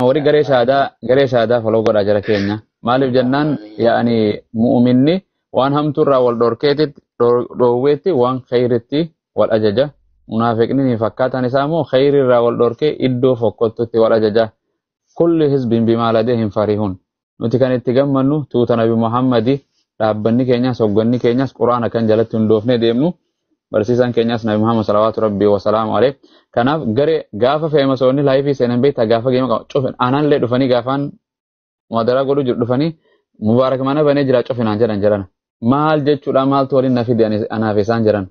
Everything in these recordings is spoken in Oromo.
Warri garee shahaadaa foloo godhaa jara keenya. Maaliif jennaan yaa'ani mu'uminni waan hamtuurraa wal dhorkeetitti dhoowweetti waan khayritti wal ajaja. Munaafiqni ni fakkaataan isaa immoo khayriirraa wal dhorkee iddoo fokkottutti wal ajaja. Kulli hizbin bimaa ladayhim farihun. Nuti kan itti gammannu tuuta Nabi Muhammadi, dhaabbanni keenyas hogganni keenyas Quraana kan jalatti hundoofnee deemnu, barsiisaan keenyas Nabi Muhammad salawaatu rabbii wasalaamu alayh. Kanaaf garee gaafa feemasoonni laayifii seenan beektaa, gaafa geema qaba cufin aananillee dhufanii, gaafaan muhadaraa godhuu jiru dhufanii, "Mubaarak mana banee jira, cufinaan" jedhan jedhan. Maal jechuudha? Maaltu waliin na fide anaaf isaan jedhan?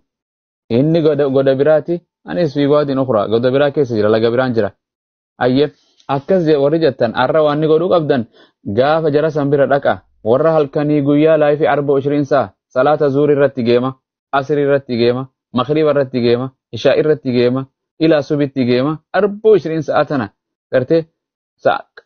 Inni goda biraati, anis fi waadiin ukhraa goda biraa keessa jira, laga biraan jira. Ayyee, akkas warri jettan har'a waan inni godhuu qabdan, gaafa jara san bira dhaqa, warra halkanii guyyaa laayifii arba ushriinsaa salaata zuurii irratti geema, asrii irratti geema, makriba irratti geema, ishaa irratti geema, ilaa subitti geema, arba ushriin sa'a tana gartee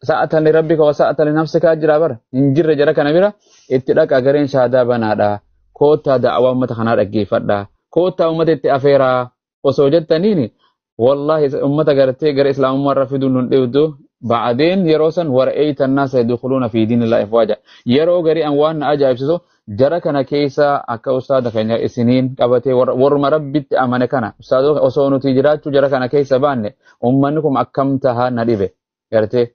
sa'atan li rabbika wa sa'atan li nafsika jira bara hin jirre. Jara kana bira itti dhaqa, gareen shahaadaa banaadha, koottaa da'awaa ummata kanaa dhaggeeffadha, koottaa ummata itti afeeraa osoo jettaniini, wallahi ummata gartee gara islaamummaa irra fiduun nun dhibdu. Ba'adeen yeroo san wara'eeyta annaasa yadkhuluuna fi diinillahi afwaaja. Yeroo garii an waan na ajaa'ibsisu, jara kana keessa akka ustaada keenya isiniin qabatee warruma rabbitti amane kana, ustaadota, osoo nuti jiraachuu jara kana keessa baanne ummanni kun akkam tahaa na dhibe. Gartee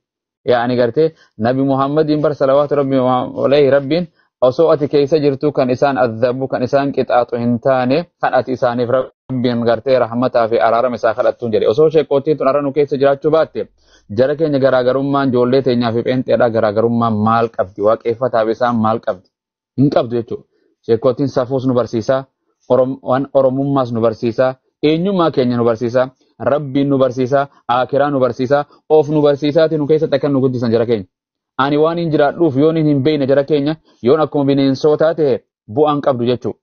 yaani gartee Nabi Muhammadiin bar salawaatu rabbi alayhi, rabbiin osoo ati keessa jirtu kan isaan azabu, kan isaan qixaaxu hin taane, kan ati isaaniif rabbiin gartee rahmataa fi araarama isaa kadhattuun jedhe. Osoo sheekootiin tun arra nu keessa jiraachuu baatte, jara keenya, garaagarummaan ijoollee teenyaa fi pheenxeedhaa garaagarummaan maal qabdi? Waaqeffataaf isaan maal qabdi? Hin qabdu jechuudha. Sheekootiin safuus nu barsiisaa, waan oromummaas nu barsiisaa, eenyummaa keenya nu barsiisaa, rabbiin nu barsiisaa, aakiraa nu barsiisaa, of nu barsiisaati nu keessatti akka nu guddisan jara keenya. Ani waan hin jiraadhuuf yoon hin beekne, jara keenya, yoon akkuma bineensotaa ta'e bu'aan qabdu jechuudha.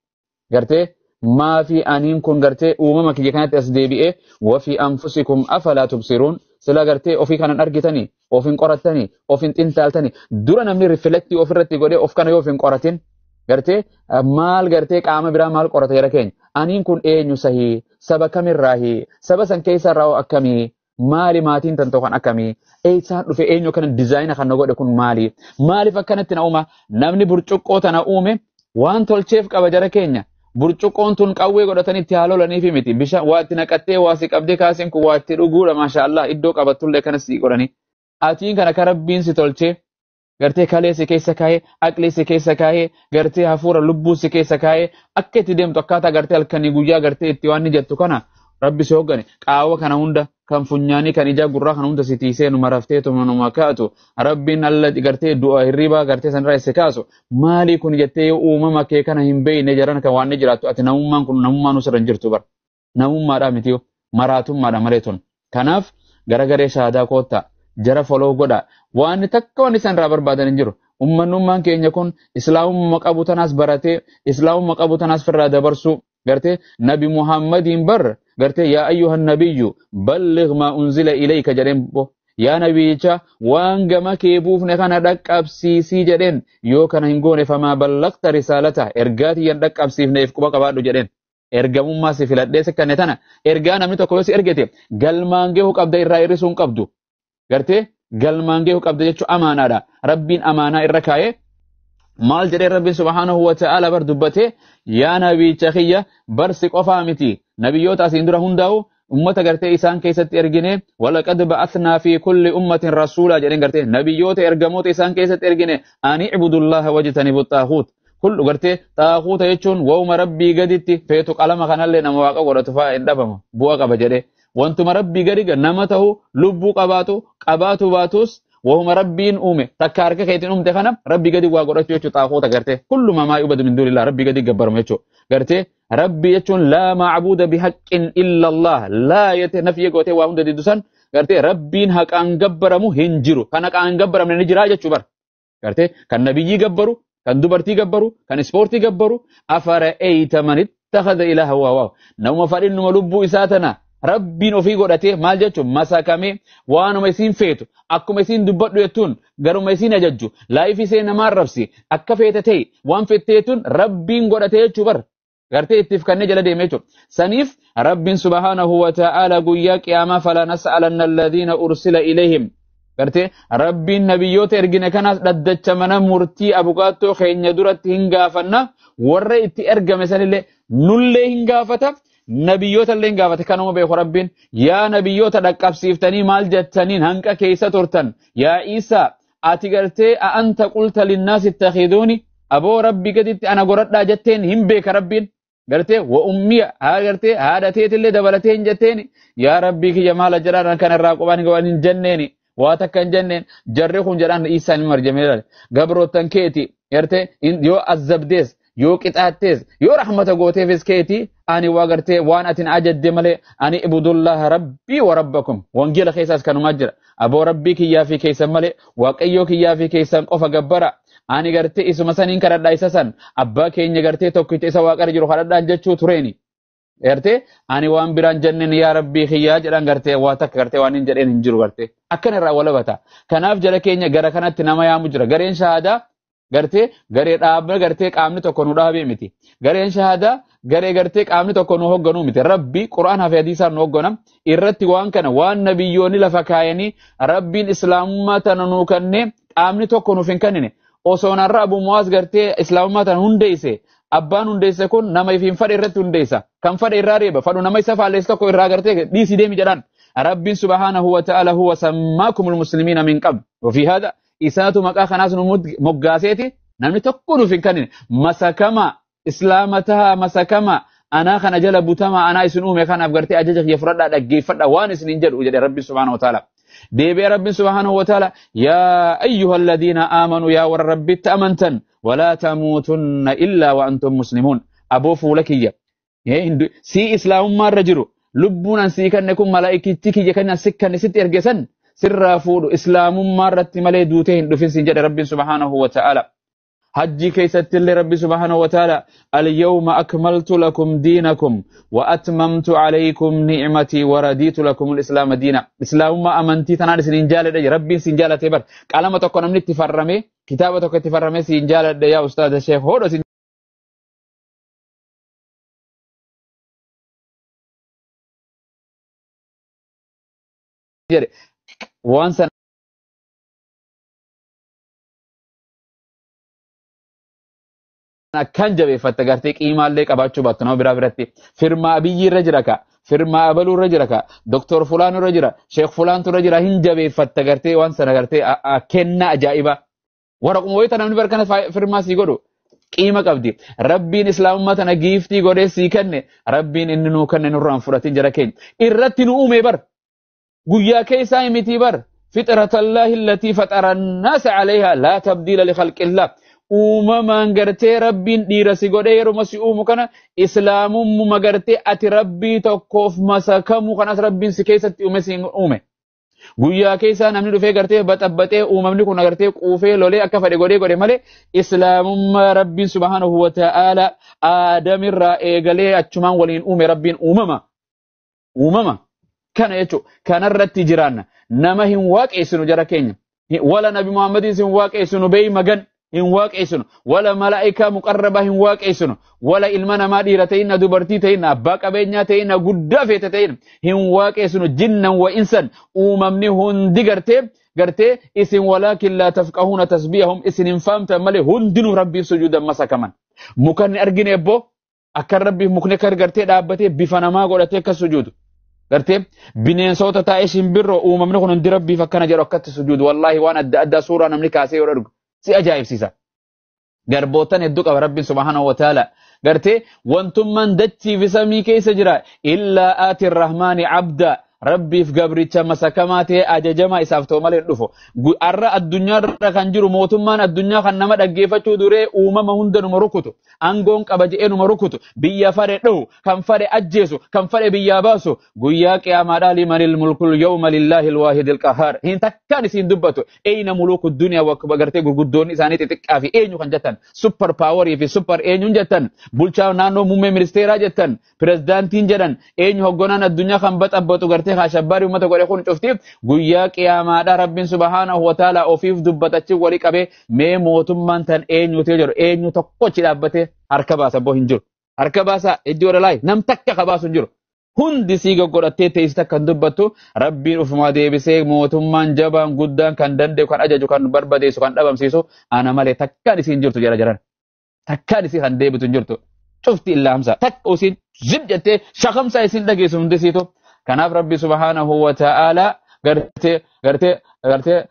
Gartee maafi aniin kun gartee uumama kiyya kanatti as deebi'ee, وفي أنفسكم أفلا تبصرون, sila gartee ofii kanan argitanii, of hin qorattanii, of hin xintaaltanii? Dura namni riflektii ofirratti godhee of kana yoo of hin qoratin, gartee maal gartee qaama biraa maal qorata jara keenya? Aniin kun eenyu sahii? Saba kamirraahi? Saba san keessarraa hoo akkamii? Maali maatiin tan kan akkamii? Eessaan dhufe? Eenyu akkana dizaayina kan na godhe kun? Maali? Maaliif akkanatti na uuma? Namni burcuqqoo tana uume waan tolcheef qaba, jara keenya. Burcuqqoon tun qawwee godhatanii itti haa lolaniifi miti. Bishaan waa itti naqattee, waa si qabdee, kaasiin kun waa itti dhuguudha, maasha Allah, iddoo qabattullee kanas si godhanii. Atiin kana ka rabbiin si tolchee, gartee kalee si keessa kaa'ee, aqlii si keessa kaa'ee, gartee hafuura lubbuu si keessa kaa'ee, akka itti deemtu, akkaataa gartee halkanii guyyaa gartee itti waan ni jettu kana rabbi si hooggane, qaawwa kana hunda kan funyaanii, kan ijaa, gurraa kana hunda si tiisee, numa raftee tuma numa kaatu, rabbiin alla gartee du'a hirribaa gartee sanirraa si kaasu, maalii kun jettee yoo uumama kee kana hin beekne, jaran kan waan ni jiraattu, ati namummaan kun namummaan usirra hin jirtu bara. Namummaadhaa miti, maraatummaadha malee tun. Kanaaf gara garee shahaadaa koottaa, jara foloo godha. Waan takka waan isaan irraa barbaadan hin jiru. Ummannummaan keenya kun islaamummaa qabu tanaas baratee, islaamummaa qabu tanaas firraa dabarsuu, gartee Nabi Muhammadiin bar gartee "يا أيها النبي بلغ ما أنزل إليك" jedheen bo. Yaa nabiyyicha, waan gama kee buufne kana dhaqqabsiisii jedheen. Yoo kana hin goone, فما بلغت رسالته, ergaa tiyyan dhaqqabsiifneef quba qabaadhu jedheen. Ergamummaa si filadhee si kanne tana, ergaa namni tokko yoo si ergete galmaan gahuu qabda, irraa hir'isuu hin qabdu. Gartee galmaan gahuu qabda jechuun amaanaadha. Rabbiin amaanaa irra kaa'ee maal jedhee? Rabbiin سبحانه وتعالى bar dubbatee, yaa nabicha kiyya, barsi qofaa miti, nabiyyoota asiin dura hundaa'u ummata gartee isaan keessatti ergine, ولقد بعثنا في كل أمة رسولا jedheen. Gartee nabiyyoota ergamoota isaan keessatti ergine, أن اعبدوا الله واجتنبوا الطاغوت. Kullu gartee xaaguuta jechuun wauma rabbii gaditti feetu, qalama kanallee nama waaqa godhatu fa'aa hin dhabamu bu'a qaba jedhee, wantuma rabbii gadi nama ta'u lubbuu qabaatu qabaatu baatus, wahuma rabbiin uume takka harka keetiin uumte kana rabbii gadi waa godhachuu jechuudha xaaguuta. Gartee كل ما يعبد من دون الله, rabbii gadi gabbaramu jechuudha. Gartee rabbii jechuun لا معبود بحق إلا الله, laa jette nafiyee gootee waa hunda diddu san, gartee rabbiin haqaan gabbaramu hin jiru, kan haqaan gabbaramne ni jira jechuu bar. Gartee kan nabiyyii gabbaru, kan dubartii gabbaru, kan ispoortii gabbaru, أفرأيت من اتخذ إلهه هواه, nama fadhinnuma lubbuu isaa tana rabbiin ofii godhatee, maal jechuun, masakamee waanuma isiin feetu, akkuma isiin dubbadhu jettuun, garuma isiin ajajju, laayifii ishee namaa rabsi, akka feete ta'e, waan fetteetun rabbiin godhatee jechuu bar, gartee ittiif kannee jala deeme jechuudha. Saniif rabbiin سبحانه وتعالى guyyaa qiyaamaa فلنسألن الذين أرسل إليهم. Gartee Rabbiin nabiyyoota ergine kanaas dhaddacha mana murtii abukaattoo keenya duratti hin gaafanna. Warra itti ergame sanillee nullee hin gaafata. Nabiyyoota illee hin gaafate. Kanuma beeku Rabbiin. Yaa nabiyyoota dhaqqabsiiftanii maal jettaniin hanqa keessa turtan. Yaa Isaa ati gartee a'anta qulta linnaas ittakhiduuni aboo Rabbi gaditti ana goradhaa jetteen hin beeka Rabbiin. Gartee wa ummiya haa gartee haadha teetillee dabalatee hin jetteeni. Yaa Rabbii kiyya maala jedhaan kanarraa qubaan waan hin jenneeni. Waa takka hin jenneen jarri kun jedhaan Isaan hin marjamee ilaale. Gabroottan keeti gartee yoo azzabdees yoo qixaattees yoo rahmata gooteefis keeti ani waa gartee waan atin ajajje malee ani ibudullaha rabbii wa rabbakum. Wangeela keessaas kanumaa jira. Aboo Rabbii kiyyaa fi keessan malee Waaqayyoo kiyyaa fi keessan qofa gabbara. Ani gartee isuma saniin kadhadhaa isa san abbaa keenya gartee tokkicha isa waaqarra jiru kadhadhaan jechuu tureeni. Gartee ani waan biraan jenneen yaa Rabbii kiyyaa jedhan gartee waa takka gartee waan hin jedheen hin jiru gartee. Akkan irraa walabata. Kanaaf jara keenya gara kanatti nama yaamu jira. Gareen shahaadaa gartee garee dhaabna gartee qaamni tokko nu dhaabee miti. Gareen shahaadaa garee gartee qaamni tokko nu hoogganuu miti. Rabbi Qur'aanaa fi hadiisaan nu hoogganam. Irratti waan kana waan nabiyyoonni lafa kaayanii Rabbiin islaamummaa tana nuu kennee qaamni tokko nuuf hin kennine. Osoo narra Abu Muwaaz gartee islaamummaa tana hundeesse abbaan hundeesse kun nama ifiin fadhe irratti hundeessa. Kan fadhe irraa reeba. Fadhu nama isa faalleessu tokko irraa gartee dhiisii deemi jedhaan. Rabbiin subhaanahu wa ta'ala huwa sammaakumul muslimiina min qabl. Wafii haadha isaatu maqaa kanaas nu moggaaseeti namni tokko nuuf hin kennine. Masakama islaama tahaa masakama anaa kana jala butama anaa isin uume kanaaf gartee ajaja kiyya fudhadhaa dhaggeeffadha waan isin hin jedhu jedhe Rabbiin subhaanahu wa ta'ala. Deebi'ee Rabbiin subhaanahu wa ta'ala yaa ayyuha alladhiina aamanuu yaa warra Rabbitti amantan walaa tamuutunna illaa wa antum muslimuun. Aboo fuula kiyya sii islaamummaa irra jiru lubbuun an sii kanne kun malaa'ikichi kiyya kan an si kanne sitti erge san sirraa fuudhu islaamummaa irratti malee duutee hin dhufin siin jedhe Rabbiin subhaanahu wa ta'ala. Hajji keessatti illee Rabbi subhaanahu wa ta'ala al-yawma akmaltu lakum diinakum wa atmamtu alaykum ni'matii wa radiitu lakum al-islaama diina. Islaamummaa amantii tanaan isin jaaladha Rabbiin sin jaalatee bar qalama tokko namni itti farrame kitaaba tokko itti farrame sin jaaladha yaa ustaaza sheekh hodho sin jedhe waan sana akkan jabeeffatta gartee qiimaallee qabaachuu baattu nama biraa biratti. Firmaa Abiyyi irra jira ka, firmaa Abaluu irra jira ka, Doktor Fulaan irra jira, Sheekh Fulaantu irra jira hin jabeeffatta gartee waan sana gartee kennaa ajaa'ibaa. Waraquma wayita namni barkana firmaa sii godhu qiima qabdi. Rabbiin islaamummaa tana giiftii godhee sii kenne Rabbiin inni nuu kenne nurraan fudhatin jara keenya. Irratti nu uume bar. Guyyaa keessaa miti bar. Fixratallaahi allatii faxara annaasa alayhaa laa tabdiila li khalqillah. Uumamaan gartee Rabbiin dhiira si godhee yeruma si uumu kana islaamummuma gartee ati Rabbii tokkoof masakamu kanas Rabbiin si keessatti uume si uume. Guyyaa keessaa namni dhufee gartee baxabbaxee uumamni kun gartee quufee lolee akka fedhe godhee godhe malee islaamummaa Rabbiin subhaanahu wa ta'ala Aadamirraa eegalee achumaan waliin uume Rabbiin uumama. Uumama. Kana jechuudha. Kanarratti jiraanna. Nama hin waaqeessinu jara keenya. Wala Nabi Muhammadiin hin waaqeessinu beey magan hin waaqeessinu. Wala malaa'ikaa muqarrabaa hin waaqeessinu. Wala ilma namaa dhiira ta'inna dubartii ta'inna abbaa qabeenyaa ta'inna guddaa feete ta'inna hin waaqeessinu jinnan wa insan uumamni hundi gartee isin walaakin laa tafqahuuna tasbiyahum isin hin faamtan malee hundinuu Rabbiif sujuudan masakaman. Mukanni argine ebboo akkan Rabbiif mukni akka gartee dhaabbatee bifa namaa godhatee akka sujuudu. Gartee bineensota taa'ee shimbirroo uumamni kun hundi Rabbiif akkana jedhu akkatti sujuudu. Wallaahi waan adda addaa suuraa namni kaasee yoo argu si ajaa'ibsiisa. Garbootan hedduu qaba Rabbiin subhaanahu wa ta'ala. Gartee wantummaan dachii fi samii keessa jira illaa aati rahmaani abda. Rabbiif gabricha masakamaa ta'e ajajamaa isaaf ta'u malee hin dhufu. Har'a addunyaarra kan jiru mootummaan addunyaa kan nama dhaggeeffachuu duree uumama hunda numa rukutu. Aangoon qaba jedhee numa rukutu. Biyya fadhe dhohu, kan fadhe ajjeesu, kan fadhe biyyaa baasu. Guyyaa qiyaamaadhaa limanil mulkul yawma lillaahil waahidil qahhaar. Hin takkaan isiin dubbatu. Eyna muluuku duniyaa wakka gartee gurguddoonni isaanii xixiqqaa fi eenyu kan jettan. Supper paawarii fi supper eenyuun jettan. Bulchaa naannoo muummee ministeeraa jettan. Pirezidaantiin jedhan. Eenyu hogganaan addunyaa kan baxabbatu gartee haashabbaari uummata godhe kun cuftiif guyyaa qiyaamaadhaa Rabbiin subhaanahu wa ta'ala ofiif dubbatachi walii qabee mee mootummaan tan eenyutu jedhu eenyu tokkochi dhaabbatee harka baasa boo hin jiru. Harka baasa iddoo dhalaa nam takka ka baasu hin jiru. Hundi sii goggodhattee teessite akkan dubbattu Rabbiin ufumaa deebisee mootummaan jabaan guddaan kan danda'u kan ajaju kan barbadeessu kan dhabamsiisu ana malee takkaan isiin jirtu jedha jiran. Takkaan isii kan deebitu hin jirtu. Cufti illaa hamsa. Takka isiin zib jettee shakamsaa isiin dhageessu hundi isiitu. Kanaaf Rabbi subhaanahu wa ta'ala gartee gartee gartee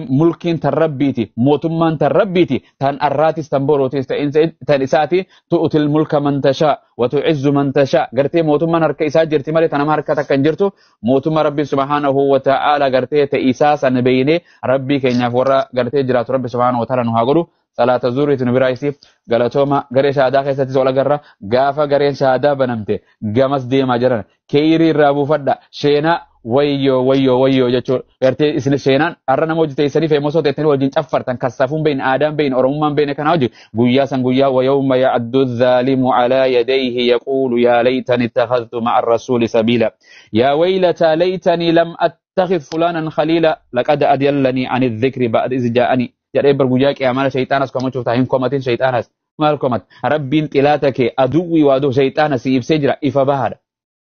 mulkiin tan Rabbiiti, mootummaan tan Rabbiiti, tan arraatis tan borootis tan isaati. Tu'util mulka man tashaa wa tu'izzu man tashaa. Gartee mootummaan harka isaa jirti malee tan nama harka takka hin jirtu. Mootummaa Rabbi subhaanahu wa ta'ala gartee ta isaa sana beeynee Rabbii keenyaaf warra gartee jiraatu Rabbi subhaanahu wa ta'ala nu haa godhu. Salaata zuuriitu nu biraa isiif galatooma. Garee shahaadaa keessattis ol agarra. Gaafa gareen shahaadaa banamte gamas deemaa jiran keeyrii irraa buufadha. Sheenaa wayyoo wayyoo wayyoo jechuudha. Gartee isin seenaan har'a nama hojii teessanii feemosoo teessanii wajjin caffartan kassafuun beekne, aadaan beekne, oromummaan beekne, kana hojii guyyaa san guyyaa wayawma ya'addu zaalimu alaa yadayhi yaquulu yaa laytani ittakhadhtu ma'a rasuuli sabiila yaa waylataa laytanii lam attakhidh fulaanan khaliila laqad adallanii ani dhikri ba'da iz jaa'anii jedhee bar guyyaa qiyaamaa shayxaanas komachuuf ta'a. Hin komatin shayxaanas. Maal komat? Rabbiin xilaata kee aduwwii waaduu shayxaana si ibsee jira, ifa bahaadha.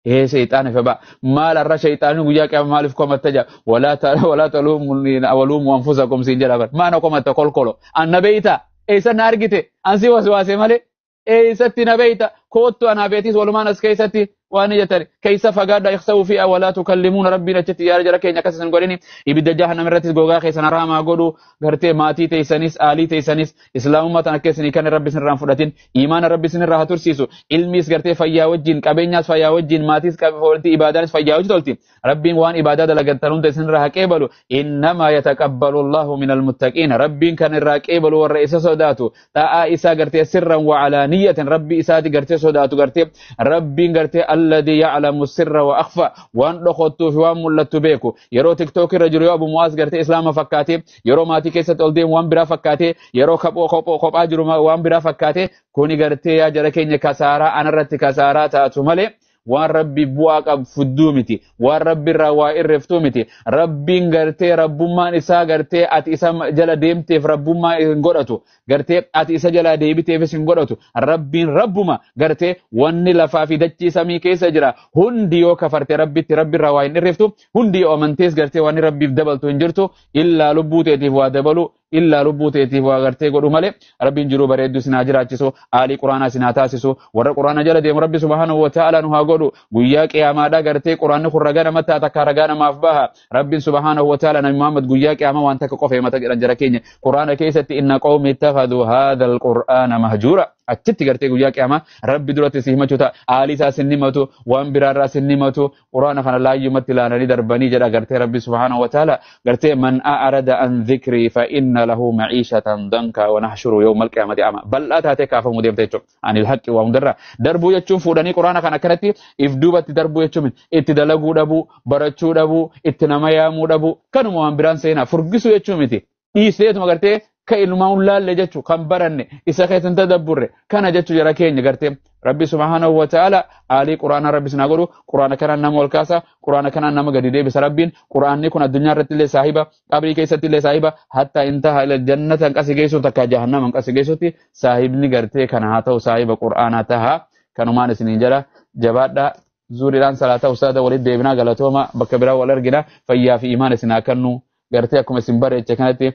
Ee, shayxaana ifa baha. Maal har'a shayxaanni guyyaa qiyaamaa maaliif komatta jedha? Walaa taluumuni waluumu anfusakum siin jedha bar. Maana komatta kolkolo? Anna beeyta? Eessa na argite? Ansi waswaase malee eessatti na beeyta? Koottu anaa beetis walumaan as keessatti waan jettani keessa fagaadha. Ikhsa'u fi'a walaa tukallimuuna. Rabbiin achitti yaada jara keenya akkas isin godhini. Ibidda jahannam irrattis gogaa keessan haraamaa godhu. Gartee maatii teessanis, aalii teessanis, islaamummaa tan akka isinii kan Rabbi isinirraa hin fudhatin, imaana Rabbi isinirraa haa tursiisu. Ilmiis gartee fayyaa wajjin, qabeenyaas fayyaa wajjin, maatiis walitti, ibaadaanis fayyaa wajjin tolti. Rabbiin waan ibaadaa dalagattan hunda isinirraa haa qeebalu. Innamaa yataqabbalu Allahu minal muttaqiin. Rabbiin kan irraa qeebalu warra isa sodaatu, xaa'aa isaa gartee sirran wa alaaniyatan Rabbi isaati gartee sodaatu. Gartee Rabbiin gartee alladii ya'lamu sirra wa akhfa, waan dhokottuu fi waan mul'attu beeku. Yeroo TikTok irra jiru yoo Abu Mu'aaz gartee islaama fakkaatee, yeroo maatii keessatti ol deemu waan biraa fakkaatee, yeroo kophoo kophaa jiru waan biraa fakkaatee, kuni gartee yaa jara keenya kasaaraa anarratti kasaaraa taatu malee waan Rabbi bu'aa qabu fudduu miti, waan Rabbi irraa waa irreeftuu miti. Rabbiin gartee rabbummaan isaa gartee ati isa jala deemteef rabbummaa hin godhatu, gartee ati isa jala deebiteefis hin godhatu. Rabbiin rabbuma. Gartee wanni lafaa fi dachii samii keessa jira hundi yoo kafarte Rabbitti Rabbi irraa waa hin irreeftu. Hundi yoo amantees gartee wanni Rabbiif dabaltu hin jirtu, illaa lubbuu teetiif waa dabalu, illaa lubbuu teetiif waa gartee godhu malee. Rabbiin jiruu bareedduu isin haa jiraachisu, aalii quraanaa isin haa taasisu. Warra quraana jala deemu Rabbi subhaanahu wa ta'ala nu haa godhu. Guyyaa qiyaamaadhaa gartee quraanni kun ragaa namatti haa takka ragaa namaaf baha. Rabbiin subhaanahu wa ta'ala Nabi Muhammad guyyaa qiyaamaa waan takka qofa himata jedhan jara keenya quraana keessatti: inna qawmi ittakhadhu haadha alqur'aana mahjuura. Achitti gartee guyyaa qiyaamaa Rabbi duratti si himachuu ta'a. Aalii isaa sin himatu, waan biraarraa sin himatu, quraana kana laayyumatti ilaalanii darbanii jedha. Gartee Rabbi subhaanahu wa ta'ala gartee man a'rada an dhikrii fa inna lahu ma'iishatan danka wa nahshuru yawmal qiyaamati ama. Bal'aa taatee kaafamuu deemte jechuudha. Anil haqqi waa hundarraa darbuu jechuun fuudhanii quraana kana akkanatti if duubatti darbuu jechuun itti dalaguu dhabuu, barachuu dhabuu, itti nama yaamuu dhabuu, kanuma waan biraan seenaa furgisuu jechuu miti. Dhiiseetuma gartee ka ilmaa hin laalle jechuu, kan baranne isa keessa hin tadabburre kana jechuu. Jara keenya, gartee Rabbi subhaanahu wa ta'ala aalii quraanaa Rabbi sinaa godhu. Quraana kanaan nama ol kaasa, quraana kanaan nama gadi deebisa. Rabbiin quraanni kun addunyaa irratti illee saahiba, qabrii keessatti illee saahiba, hatta intaha ila jannata hanqasi geessu takka jahannama hanqasi geessutti saahibni gartee kana haa ta'u, saahiba quraanaa taha. Kanumaan isiniin jedha, jabaadhaa. Zuuriidhaan salaata ustaada walitti deebinaa. Galatooma, bakka biraa wal argina. Fayyaa fi imaan isin haa kennu. Gartee akkuma isin bareeche kanatti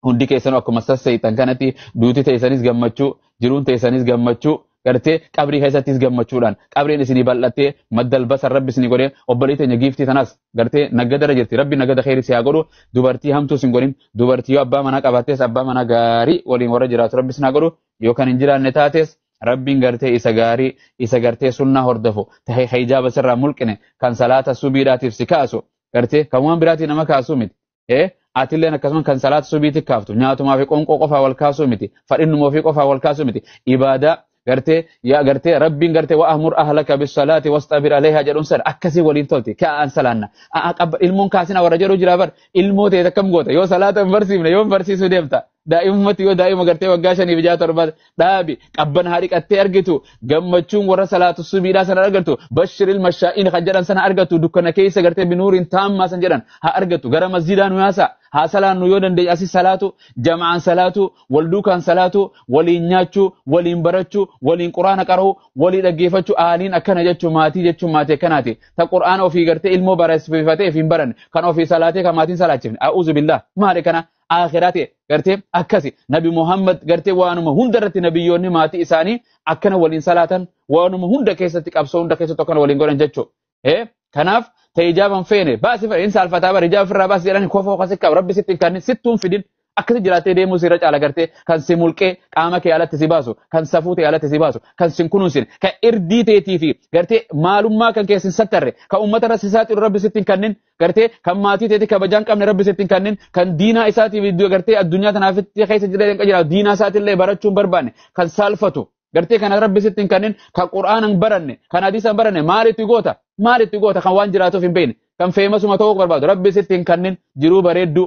hundi keessanuu akkuma sasseeytan kanatti duuti teessanis gammachuu, jiruun teessanis gammachuu, gartee qabrii keessattis gammachuudhaan qabriin isinii bal'attee maddal basar Rabbi isinii godhee. Obbolii teenya giiftii tanaas gartee naggadara jirti. Rabbi naggada kheyri si haa godhu, dubartii hamtuu sin godhin. Dubartii yoo abbaa manaa qabaattees abbaa manaa gaarii waliin warra jiraatu Rabbi isin haa godhu. Yoo kan hin jiraanne taates Rabbiin gartee isa gaarii, isa gartee sunnaa hordofu tahee hijaaba sirraa mulqine, kan salaata subiidhaatiif si kaasu, gartee kan waan biraatiin nama kaasuu miti. Atilleen akkasuma kan salaata subiitti kaaftu nyaatumaa fi qonqoo qofaa wal kaasuu miti, fadhinnuma ofii qofaa wal kaasuu miti. Ibaadaa gartee yaa gartee Rabbiin gartee wa'amur ahlaka bis-salaati wastabir alayha jedhuun sana akkasii waliin tolti. Ka'aan salaanna ilmoon kaasina warra jedhu jira bar. Ilmoo ta'e akkam goota yoo salaata hin barsiifne? Yoo hin barsiisuu deemta daa'imumatti, yoo daa'ima gartee waggaa 5 fi 6 7 dhaabi qabban haa dhiqattee argitu, gammachuun warra salaatu subiidhaa sana argatu, bashiril mashaa'iin kan jedhan sana argatu, dukkana keessa gartee binuuriin taammaa san jedhan haa argatu. Gara masjidaa nu yaasa. Haa salaannu yoo dandeenye asii salaatu, jama'aan salaatu, wal duukaan salaatu, waliin nyaachuu, waliin barachuu, waliin quraana qara'uu, walii dhaggeeffachuu, aaliin akkana jechuu, maatii jechuun maatii akkanaati. Ta quraana ofii gartee ilmoo barsiifatee fi hin baranne, kan ofii salaatee kan maatiin salaachifne. A'uuzu billah. Maali kana? Aakhiraati gartee akkasi. Nabi Muhammad gartee waanuma hunda irratti nabiyyoonni maatii isaanii akkana waliin salaatan, waanuma hunda keessatti qabsoo hunda keessatti akkana waliin godhan jechuudha. Kanaaf ta ijaaban feene baasi fedhe in saalfataa bara ijaaba ofirraa baasi jedhani kofoo kasi qaba rabbi sitti hin kannin sittuun fidin akkasi jiraatee deemuu sirra caala gartee kan si mulqee qaama kee alatti si baasu kan safuu ta'e alatti si baasu kan sin kunuunsin kan irdii teetii fi gartee maalummaa kan keessin sattarre kan uummata irra si saaxilu rabbi sitti hin kannin gartee kan maatii teetii kabajaan qabne rabbi sitti hin kannin kan diinaa isaatiif gartee addunyaa tanaafitti keessa jira diinaa isaatillee barachuun barbaanne kan saalfatu gartee kana rabbi sitti hin kannin kan qur'aana hin baranne kan hadiisa hin baranne maalitti goota maalitti goota kan waan jiraatuuf hin beekne kan feemasuma ta'uu barbaadu rabbi sitti hin kannin jiruu bareedduu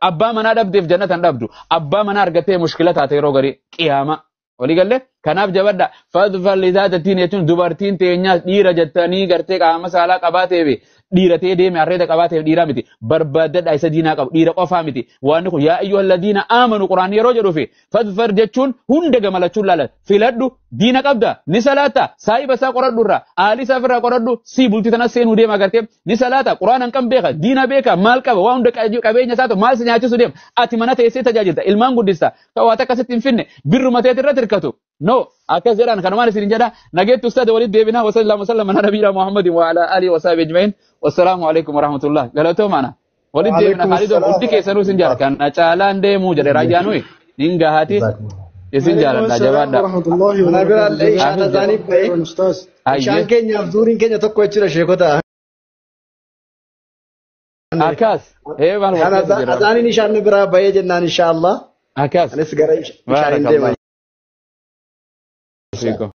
abbaa manaa dhabdeef jannata hin dhabdu abbaa manaa argattee mushkila taate yeroo garii qiyaama walii galle kanaaf jabadha fadfal lizaatatiin jechuun dubartiin teenyaas dhiira jettanii gartee qaama saalaa qabaateef dhiira ta'ee deeme arreeda qabaateef dhiiraa miti barbaaddadha isa diinaa qabu dhiira qofaa miti waan kun yaa ayyuhal ladiina aamanu quraan yeroo jedhuufi fadfar jechuun hunda gamalachuun laala filadhu diina qabda ni salaata saahiba isaa qoradhu irraa aalii isaa ofirraa qoradhu si bultii tana seenuu deema gartee ni salaata quraan hanqan beeka diina beeka maal qaba waan hunda qabeenya isaa ta'u maal si nyaachisu deema ati mana teessee tajaajilta ilmaan guddista kan waan akkasitti hin finne birruma teet irratti hirkatu no akkas jedhan kanumaan isin jedha nageettu ustaad walitti deebinaa wa sallallahu wasallam ala nabiyina muhammadin wa ala alihi wa sahbihi ajma'in wassalaamu alaikum warahmatullah galatoomaana walitti deebina khaalidoo hundi keessanuu isin jaalladha kan caalaan deemuu jedhe raayyaanuu hin gahaati isin jaaladha jabaadha. Mana biraallee ishaan azaaniif ba'e. Ishaan keenyaaf zuuriin keenya tokko jechuudha sheekota. Akkas. Maal wal keessa jira. Azaaniin ishaan biraa ba'ee jennaan inshaallah. Akkas. Anis gara ishaan deema. Fiikum.